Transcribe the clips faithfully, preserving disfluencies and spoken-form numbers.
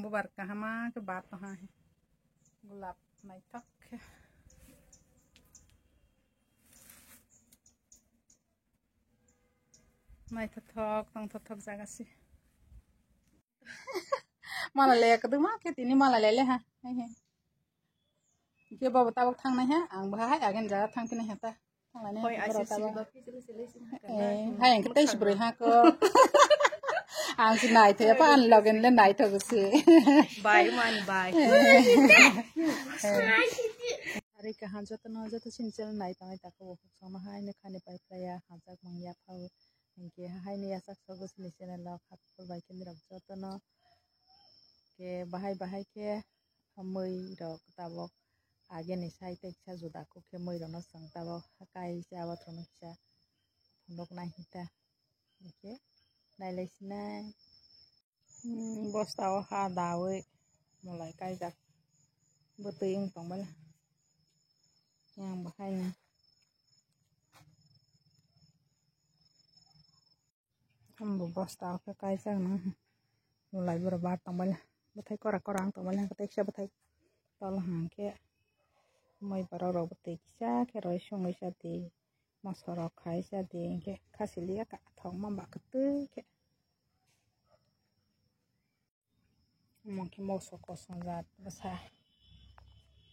Bubar kahama khe bar tongha. Gulab naithok khe. Naithothok tongthothok jaga se. Mala le kwdwma khe tini mala le le ha. Hai hai. Khe bobo tabuk thangnai ha, ang bo hai agen jaga thangphinai ha ta. Thanglani ha, borok tabuk. Eh, hai ang khe tei se bwrwi ha ko. Ang se naithok ya phan logen le naithok se. Bai man bai. Ari kaham jotono joto chini channel nai tangwi takhubo. Songno hai no khani pai phlaiya, hamjak mangya phao. Hinkhe haino yachak sogo chini channel o, kha kuphur bai khe nirok jotono. Khe bahai bahai khe mui rok tabok ageni sai tei kisa juda kuk khe mui rokno chwng tabok kaisa abo thwngno kisa phunuknai hinta. Hinkhe nailai sinai. Hmm, bosta o ha dawi mulai kaijak bwtwi wng tongmani. Yang bahai ni. Ambo bosta o khe kaijak no. Mulai borok bar tongmani. Bwthai kora kora wng tongmani. Tei kisa bwthai tol hwnkhe. Mai borok rok bwtwi kisa khe roi songwi sa di. Moso rok khai sa di hinkhe khasiliya ka thok ma ba kwtwi khe. Omo khe moso kosom jat bwsa.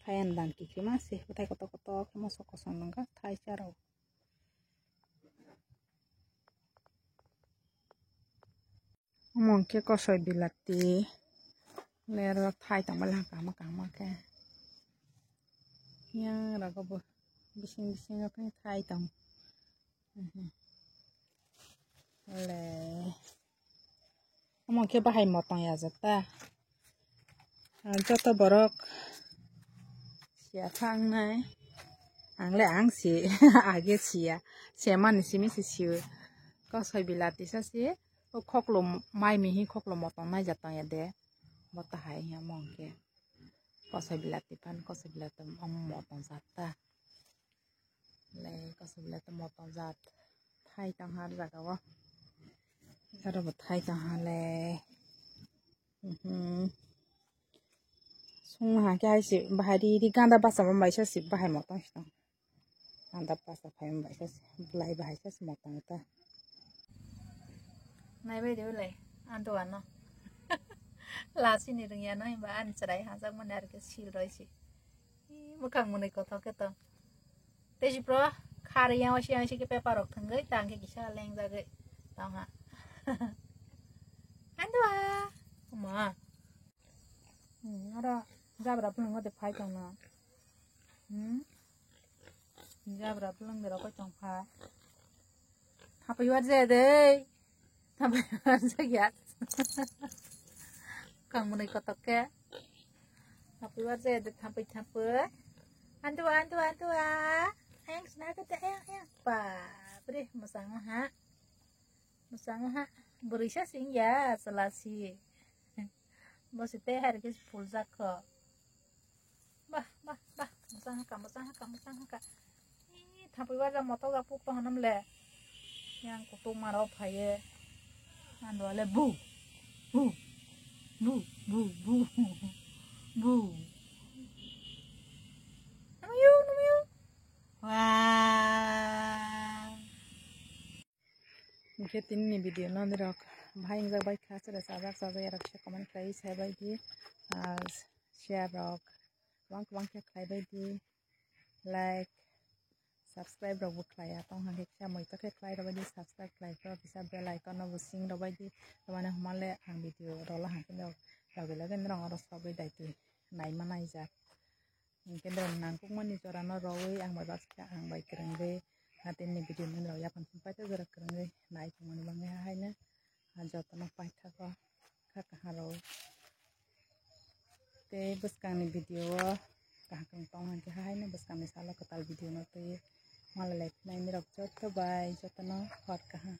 Thaiyan dan kikrima se bwthai kotor kotor khe moso kosom nangkha thaisa rok. Omo khe kosoi bilati. Lero thai tongmani kaham kaham khe. Yang rago bo bising bising khe thai tong. Le. Omo khe bahai motong ya jata. Joto borok siya thangnai. Ang le ang si age siya. Semani simi si siyo. Kosoi bilati sa si. O khoklo mai mihi khoklo motong nai jatong ya de. Bo tahai hiya mong khe. Kosoi bilati phan kosoi bilati omo motong jata. Le kosoi bilati motong jat. Thai tong har jaga o. Aro bo thai tong ha le. Mhm. Sung ha khe hai si bahai ri ri ganda basa bo bai sa si bahai motong si tong. Anda pasa phai bai sa se, belai bahai sa se motong ta. Nai bai de belai, ando ano. Lasi ni rung ya no, ba an chwrai hajak mani ar ke sil roi si. Ih, bwkhang mwnwi kothok khe to. Tei si pro, khari yang si yang si ke paper rok thangwi, tang khe kisa leng jagwi. Tang ha. Ando a. Ma. Hmm, oro jabra phulung de phai tong no. Hmm? Jabra phulung de rokoi tong phai. Thapai war je de. Thapai war je ya. Kang mwnwi kotok khe. Thapai war je de thapai thapai. Antu antu antu a. Ayang sina khe ayang ayang. Bapre, mwsang ha. Mwsang ha. Bwrwi sa sing ya, chwla si. Bo se tei hai rwkhe se phuljak kho. Bah, bah, bah, mwchang haka, mwchang haka, mwchang haka. Ih, thampui waja motok jak puk tong hanam le. Yang kutuk maro phaiye. Ando le bu, bu, bu, bu, bu, bu. Namayo, namayo. Wah. Hingke tini ni video no nirok bahai wngjak bai kha, chwrai chajak chajak yarok kisa comment khlai sai bai di, ah, share rok kwbang kwbang khe khlai bai di, like, subscribe rok bo khlai ya tong hwnkhe kisa muitok khe khlai rw bai di, subscribe khlai khe kisa bell icon no bo sing rw bai di, tamani hwnma le ang video rwla hwnkhe loge loge norok oro sogwi daiti naima naijak. Hingke norok nangkukmani jorano rwui ang bai baksa ang bai kwrwngwi, ah, tini video nini rok yaphang song paithak jora kwrwngwi nai tongmani bagwi haino, ah, jotono paithago kha kaham rw. Tei bwskangni video o kaham tong hwnkhe haino bwskangni salo kwtal video no twi malai lai phinai nirok joto bai jotono hor kaham.